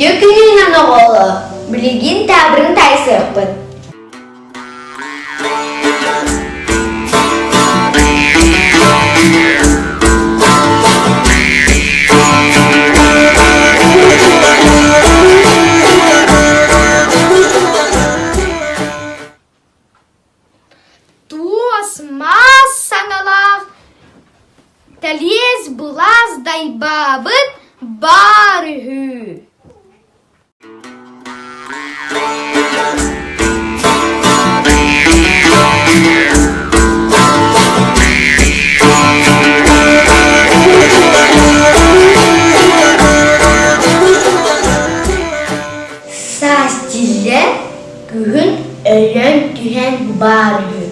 Үтүө күнүнэн оҕолор, билигин таабырын таайсыахпыт. Туос маас саҥалаах тэлиэс былаас дайбаабыт баар үһү. Саас тиллэр, күһүн өлөн түһэн баар үһү.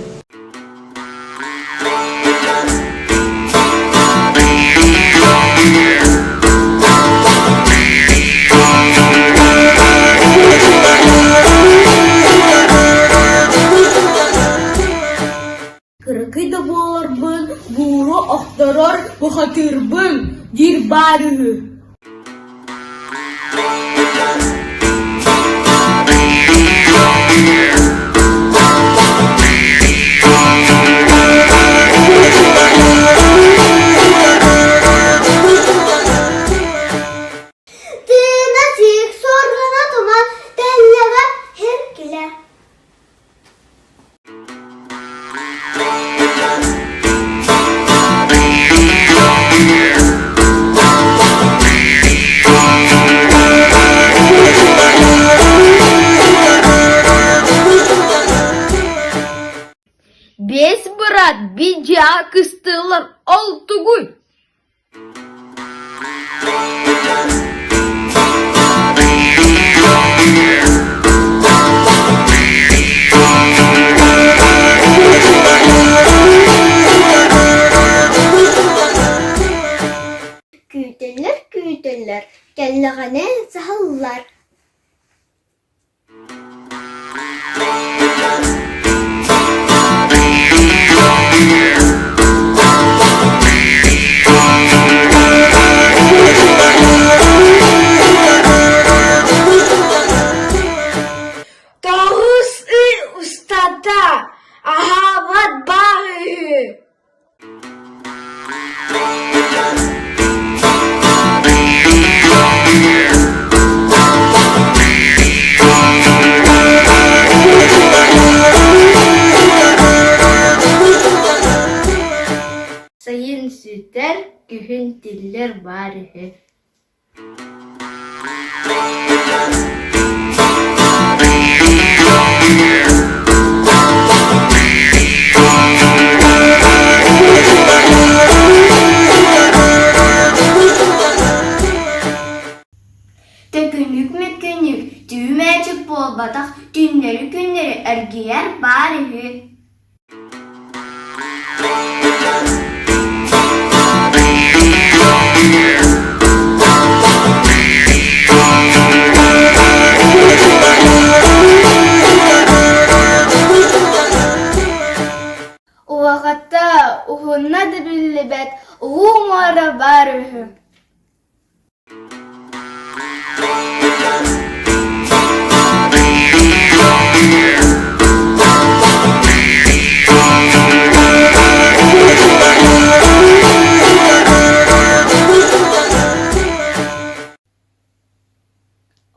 Кыракый да буоларбын бууру охторор бухатыырбын диир баар үһү. Тыына тиик сорҕана туман тэллэҕэ һиркилэ. Биэс быраат бидьаа кыстыыллар ол тугуй? Күүтэллэр, күүтэллэр, кэллэҕинэ саһыллар. Тоҕус ый устата аһаабат баар үһү. Сайын сүтэр, күһүн тиллэр баар үһү. Төкүнүк мөкүнүк, түү мээчик буолбатах, түннэри-күннэри эргийэр баар үһү. Улаҕата уһунна да биллибэт улуу муора баар үһү.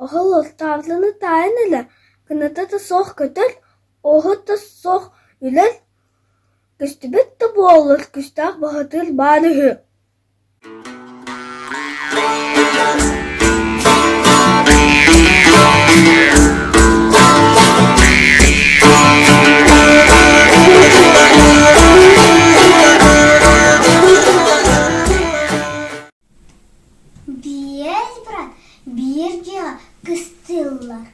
Оһол ортоҕуна таайан ылар, кыната да суох көтөр, уоһа да суох үлэр, көстүбэт да буоллар күүстээх бухатыыр баар үһү. Биэс брат биир дьиэҕэ кыстыыллар.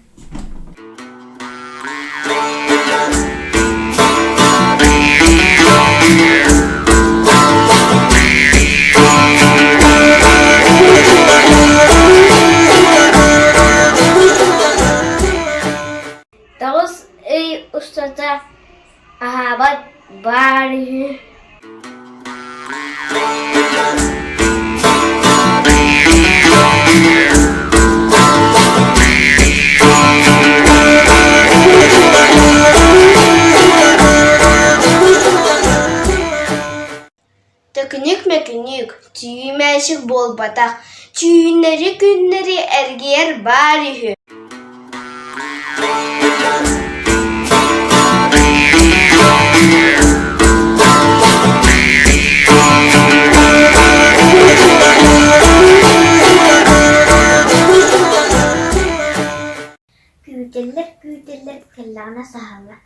Төкүнүк-мөкүнүк, түү мээчик буолбатах, түүннэри-күннэри эргийэр баар үһү Күүтэллэр-күүтэллэр кэллэҕинэ саһаллар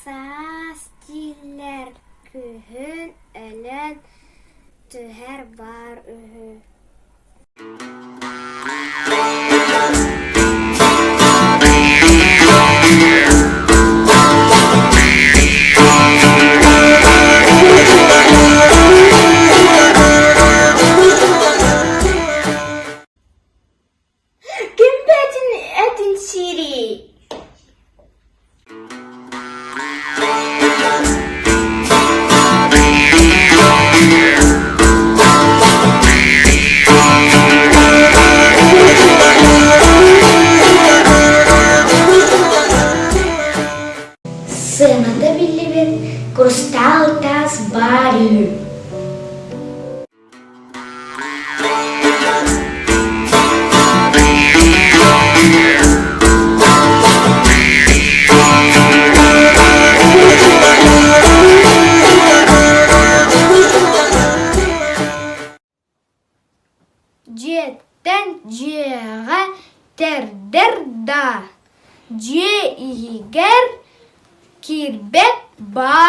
Саас дииллэр күһүн өлөн түһэр баар үһү Ким бэйэтин этин сиирий? Сыаната биллибит курустаал таас баар үһү. Дьиэттэн дьиэҕэ тэрдэр да, дьиэ иһигэр киирбэт баар.